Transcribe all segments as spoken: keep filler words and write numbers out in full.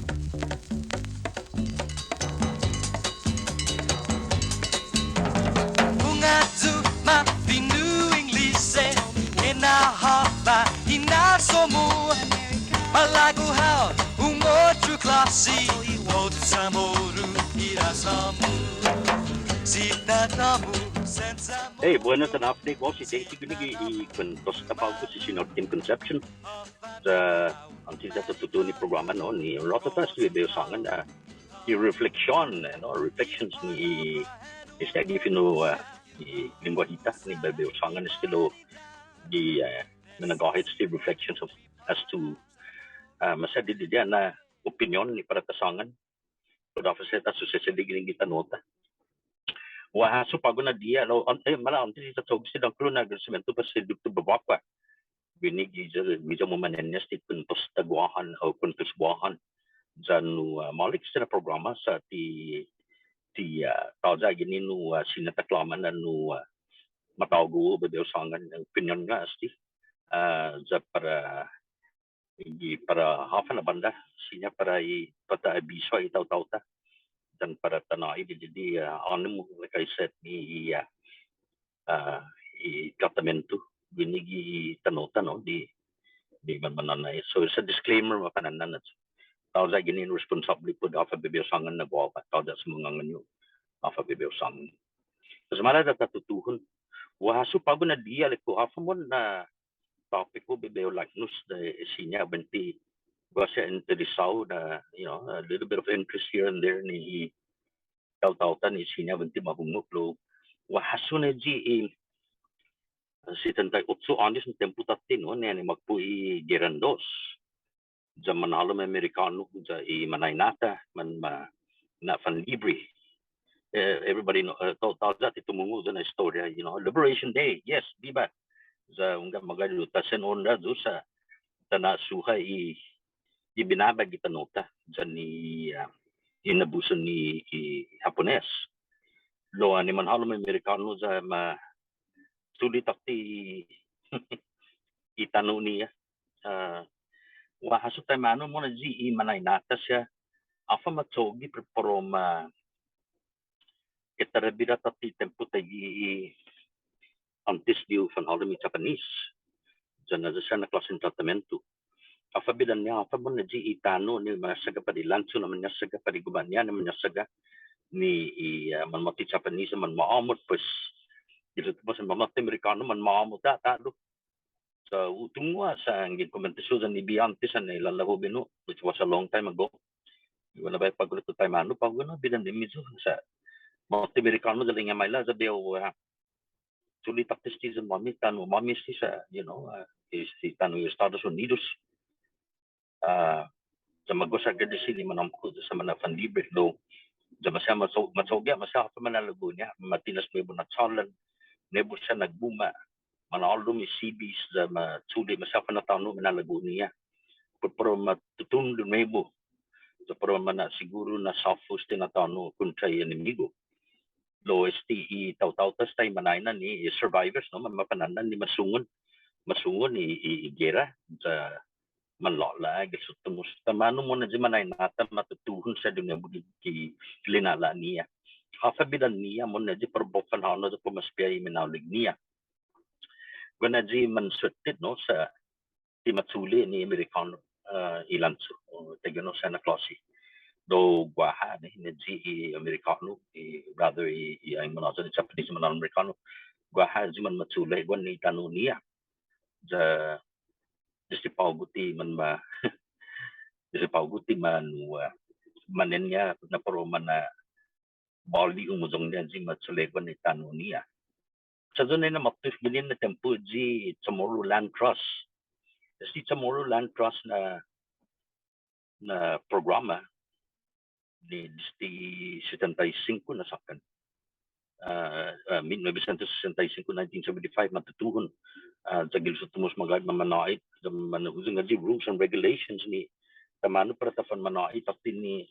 Un ayu ma fino' Inglise, enao håfa hinasso-mu. Malago' hao un otro klåse, otro CHamoru hinasso-mu. Si tatå-mu sen CHamoru. Hey, buenas yan håfa adai, guåhu si J C Guinigi, i kuentos-ta på'go si Siñot Kim Concepcion. Sa' åntes di ta tutuhon i programa, no, ni un råtu ta esti bai hu sångan, ah, i refleksion, eh, no, reflections ni i, i esti gi fino', ah, i lengguahi-ta ni bai hu sångan esti lao gi, eh, minagåhet esti reflections of, as to, ah, maseha didide' na opinion ni para ta sångan. Put håfa siha ta susesedi guini gi tano'-ta. Guaha hasso på'go na diha, lao, an-, eh, maila' åntes di ta cho'gue esti, dångkolo na agradesimiento para si Doktot Bevacqua. Guini giya, giya mumañaina esti kuentos-ta Guåhan, o kuentos Guåhan. Ya nu, ah, maolek esti na programa sa' ti, ti, ah, tåya' guini nu, ah, siña ta klåma na nu, ah, matågo' bai hu sångan opinion-ña esti. Ah, ya para i para håfa na bånda, siña para i, para ta abisu i taotao-ta. Yan para ta nå'i didide', ah, ånimu, like I said, ni i, ah, ah, i tratamiento guini gi tano'-ta, no, di, di manmanånå'i. So it's a disclaimer, mafana'an na. Tåya' guini responsable put håfa bai hu sångan na guaha, tåya' si mangångani yu' håfa bai hu sångan. Pues maila' ya ta tutuhon. Guaha hasso på'go na diha, ilek-hu håfa mohon na tópiku bai hu laknos, na, eh, siña buente guaha siha interesao na, you know, a little bit of interest here and there ni i taotao-ta ni siña buente mahungok lao. Guaha hasso na eyi i, eh, setenta y ocho åños na tiempo tåtte, no, ni annai makpo' i geran dos. Ya manhålom i Amerikånu, ya i mañaina-ta, man ma, na'fanlibre. Eh, everybody know, eh, to-, tåya' ti tumungo' ya na estoria, you know, Liberation Day, yes, biba. Ya hunggan magåhet yu' ta sen onra yu' sa' ta na'suha i, i binaba gi tano'-ta, yan i, ah, inabusu ni i Hapones. Lao annai manhålom i Amerikånu ya ma chule' tåtte i tano'-ñiha. Ah, guaha hasso taimanu mohon eyi i mañaina-ta siha. Håfa ma cho'gue put para u ma, eh, ta bira tåtte i tiempo taiguihi i åntes di u fanhålom i Japanese. Ya na siha na klåsen tratamiento. Håfa bidan-ñiha, håfa mohon eyi i tano' ni mañåsaga pat i lancho na mañåsaga pat i guma'-ñiha na mañåsaga ni i, ah, manmåtto i Japanese manma'åmot, pues. Gitu, pues, manmåtto i Amerikånu manma'åmot ha' ta'lo. So, hu tungo' ha' sa' yanggen kuentos-hu yan i biha åntes annai lalahoben yu', which was a long time ago. Hu na'biahi på'go, taimanu på'go na bidan-ñiha eyi sa' måtto i Amerikånu ya ilek-ña maila' ya biha, ah, chule' tåtte esti yan-måmi, tano'-måmi esti sa', you know, ah, esti tano' Estados Unidos. Ah, ya magof agradesi ni manåmko' ya sa' mana'fanlibre lao. Ya maseha ma cho-, ma cho'gue, maseha håfa manalago'-ña, matinas nuebu na chålan, nuebu siha na guma', manhålom i sibis, ya ma chule' maseha håfa na tåno' manalago'-ñiha. Put para u ma tutuhon nuebu. Ya para u mana'siguru na såfu esti na tåno' kontra i enemigu. Lao esti i taotao-ta esta i mañaina ni i survivors, no, ma-, mafana'an ni ma sungon, ma sungon i, i, i gera, ya manlå'la' gi i suttamos. Taimanu mohon eyi mañaina-ta ma tutuhon siha di nuebu gi, gi lina'la'-ñiha. Håfa bidan-ñiha mohon eyi para u fanhånao ya para u ma espiha i minaolek-ñiha. Guaha na eyi man suette, no, sa' ti ma chule' ni Amerikånu, ah, i lancho, o, taiguenao siha na klåse. Lao guaha ni, ni eyi i Amerikånu, i, rather i, i, i manhålom i Japanese manhålom Amerikånu. Guaha eyi man ma chule' guaha ni tano'-ñiha. Ya, desde på'go ti man ma, desde på'go ti man, uh, mañaina-ña na para u mana' båli humuyong ni eyi ma chule' guaha ni tano'-ñiha. Sa' ayu na måtto guini na tiempo eyi Chamorro Land Trust. Esti Chamorro Land Trust na, na programa ni desde setenta y cinco na såkkan. Ah, ah, mil novecientos sesenta y cinco, nineteen seventy-five, ma tutuhon. Ah, ya gi i suttamos magåhet manmanå'i, ya manhuyong eyi rules and regulations ni taimanu para ta fanmanå'i tåtte ni,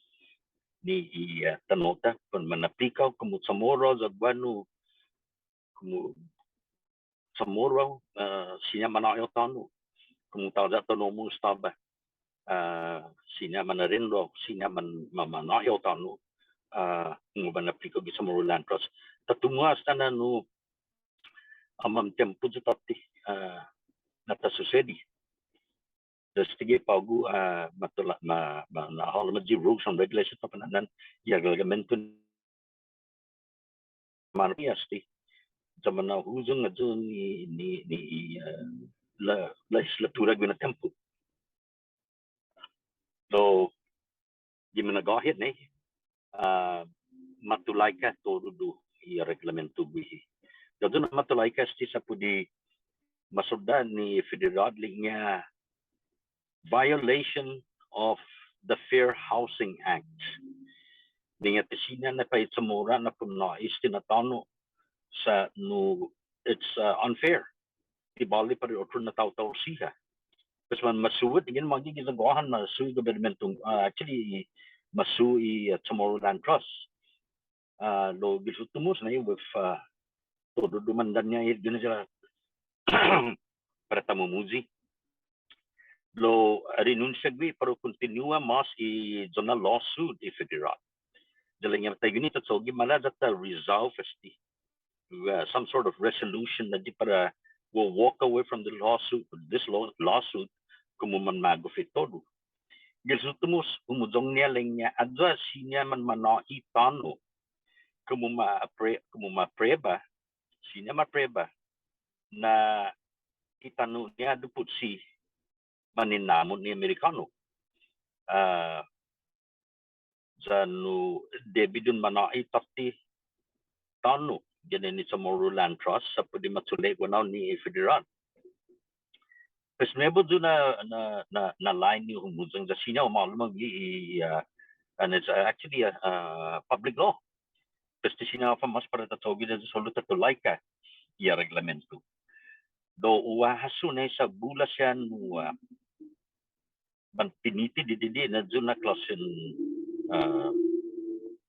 ni i, ah, tano'-ta, para u manaplika komu Chamorro, ya guaha nu komu Chamorro, ah, siña manå'i hao tåno'. Komu tåya' tåno'-mu estaba. ah, siña man arendo, siña man, ma, manå'i hao tåno', ah, humånao na aplika gi Chamorro Land Trust. Ta tungo' asta na nu, ah, mantiempo yu' tåtte, ah, na ta susedi. Desde gi på'go, ah, matula-, ma, ma, na'hålom i rules and regulations na fana'an, i reglamento mana'huyong este, sa' mana'huyong ayu ni, ni, ni, ah, la, lehislatura guihi na tiempo. Lao, gi minagåhet nai, ah, matulaika todudu i reglamento guihi. Ayu na matulaika este sa' put i masodda' ni federåt ilek-ña violation of the Fair Housing Act. Ilek-ña ti siña na para i Chamoru na fumino' este na tåno' sa' nu, it's, uh, unfair. Ti båli para otro na taotao siha. Pues man masuet, again, mågi gi sa' Guåhan masuet i gobiernuhon, uh, actually, masuet i, uh, Chamorro Land Trust. Ah, lao gi lugåt-mu sa' nai with, ah, todudu mandanña' i gina para ta mumuyi. Lao rinunsia gui' para u kontinua mås i ayu na lawsuit i federåt. Ya ilek-ña taiguini ta cho'gue malago' ya ta resolve este, uh, some sort of resolution na di para we'll walk away from the lawsuit, this law-, lawsuit, komu manmagof i todu. Gi lugåt-mu, humuyong ni ilek-ña, ayu siña manmanå'i tåno', komu ma pre-, komu ma prueba, siña ma prueba na i tano'-ña dipotsi maninamon ni Amerikånu. Ah, ya nu debi di un manå'i tåtte tåno', ginen i Chamorro Land Trust, sa' put i macho'gue guenao ni i federåt. Pues nuebu yu' na, na, na, na lahi ni humuyong ya siña humålom i, i, uh, and it's, uh, actually a, uh, public law. Pues ti siña håfa mås para ta cho'gue ya solu ta tulaika i reglamento. Lao u hasso nai sa' bula siha nu, uh, manpiniti didide' na ayu na klåsen, uh,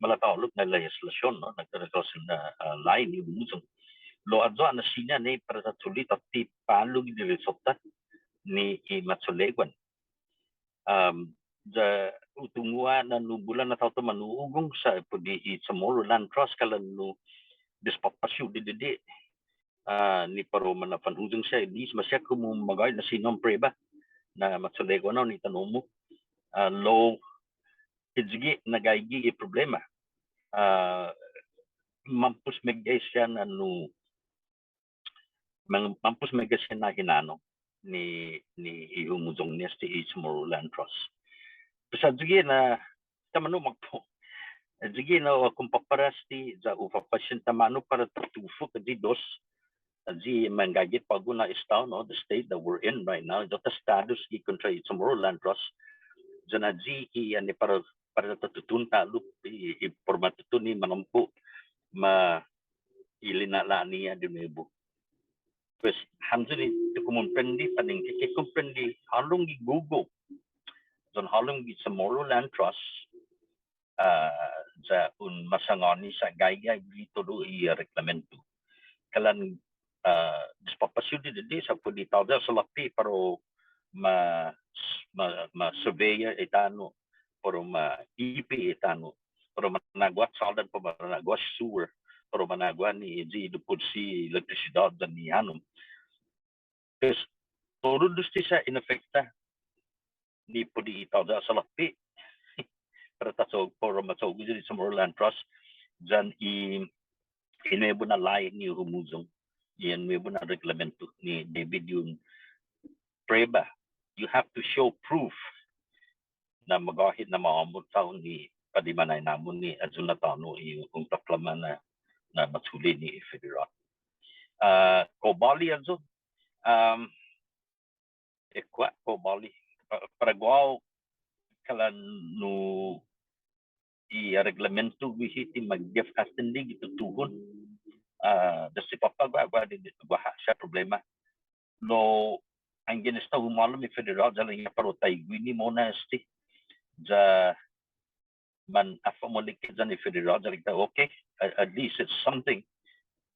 malatå'lok na lehislasion, no? Na, na klåsen, uh, uh, lahi ni humuyong. Lao ayu na siña nai para ta chule' tåtte på'go gi diretso-ta ni i macho'gue guihan. Um, ya hu tungo' na nu bula na taotao manu'ugong sa' put i Chamorro Land Trust kalan nu despåpåsio didide', ah, ni para u mana'fanhuyong siha, i mismo siha komu magåhet na siña un prueba na macho'gue guenao ni tano'-mu. Ah, lao, ayugue' na gaige i problema. Ah, mampos meggai siha na nu, man-, mampos meggai siha na hinanao ni, ni i humuyong ni este i Chamorro Land Trust. Pues ayugue' na taimanu makpo'. Ayugue' na u kumpåpara este ya u fafåhan taimanu para ta tufok ayu i dos. Ayu i manggaige på'go na estao, no, the state that we're in right now. Ayu ta status gi kontra i Chamorro Land Trust. Yan ayu i, ani para, para ta tutuhon ta'lo i, i para ma tutuhon i manåmko' ma i lina'la'-ña di nuebu. Pues, hamyo ni ti kumomprende, para un keke komprende, hålom gi gogo. Yan hålom gi Chamorro Land Trust, ah, ya un masangåni sa' gaige gi todu i reglamento. Kalan, ah, despåpåsio didide' sa' put i tåya' salåpe' para u ma, ma, ma surveyor i tano', para u ma ipe i tano', para u mana'guåha såldan, para u mana'guåha sewer, para u mana'guåha ni i dipotsi elektrisidåt yan i hånom. Pues, todu este sa' inafekta ni put i tåya' salåpe'. Para ta cho'gue, para ma cho'gue i Chamorro Land Trust, yan i, i nuebu na lahi ni humuyong, i nuebu na reglamento ni debi di un prueba. You have to show proof na magåhet na ma åmot hao ni para di maninamon ni ayu na tåno' i un ta flamman na, na machule' ni i federåt. Ah, kao båli ayu, um, eh, kao, kao båli. Pa-, para guåhu kalan nu i reglamento guihi ti ma gef kasten di gi tutuhon. Ah, desde påpa' guaha, guaha di, guaha siha problema. Lao, anggen esta humålom i federåt, ya ilek-ña para u taiguini mo'na este. Ya man håfa maolek yan i federåt, ya ilek-ña, okay, at, at least it's something.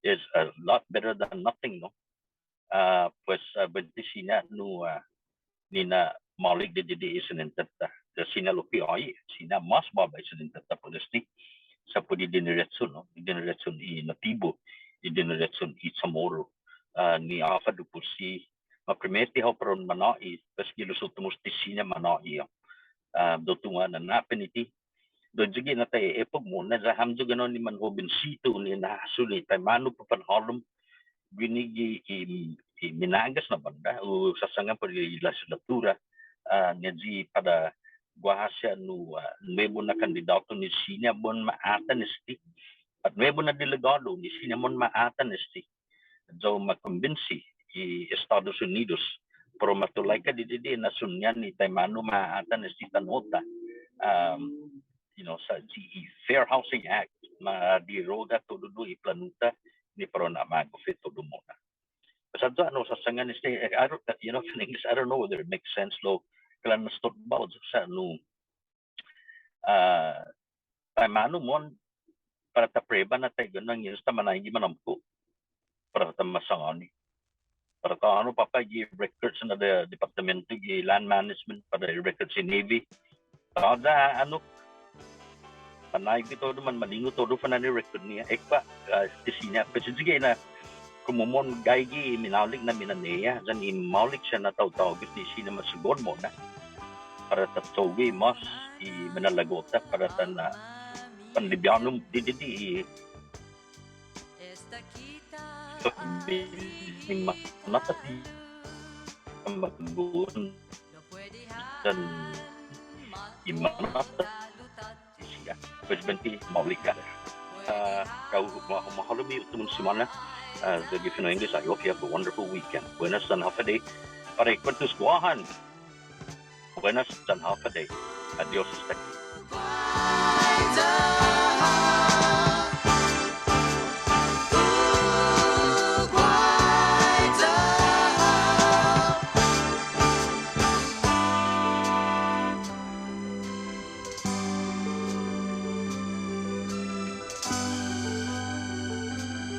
It's a lot better than nothing, no? Ah, pues, ah, buente siña nu, ah, nina'la', maolek didide' i siniente-ta. Ya siña lokkue' ayu, siña mås båba i siniente-ta put este. Sa' put i dinirechon, no? I dinirechon i natibu, i dinirechon i Chamoru. Ah, ni håfa dipotsi, ma primero ti hao para un mana'i, pues gi los uttimo ti siña mana'i, ah, ya u tungo' na na'piniti. Ya ayugue' na taiguini mo'na, ya hamyo ga'ña ni manhobensitu ni na'hasso ni taimanu para u fanhålom guini gi i, i minagas na bånda, u sasangan put i lehislatura, ah, ni ayu para guaha siha nu, ah, nuebu na kandidåtu ni siña munma'atan este. Pat nuebu na delegådu ni siña munma'atan este. Ya u ma kombinsi i Estados Unidos para u ma tulaika didide' na siña ni taimanu ma'atan este tano'-ta. Um, you know, sa' i Fair Housing Act, ma diroga todu i planu-ta ni para u na'magof todu mo'na. Pues ayu ha' nu sasangan este, I don't, you know, in English, I don't know whether it makes sense lao, kalan na stot bao sa' nu, ah, taimanu mohon para ta prueba na taiguini na ta mana'i gi manåmko' para ta ma sangåni. Para ta hånao påpa' gi records na de-, departamento gi land management, para i records i Navy. Para ta hånao, mana'i gi todu, manmalingu todu fana'an i record-ñiha. Ekpa', ah, ti siña, pues ayugue' na, komu mohon gaige i minaolek na minane'e-ña, yan i maolek siha na taotao, pues ti siña masagod mo'na. Para ta cho'gue mås i minalago'-ta, para ta na' panlibiånu didide' i Ni manåtati, yan i manåtati siha. Pues buente maolek ha'. Ah, kao ma-, mahålom i uttimo na simåna. Ah, sa' gi fino' English, I hope you have a wonderful weekend. Buenas yan håfa adai. Para i Kuentos Guåhan. Buenas yan håfa adai. Adios esta ki.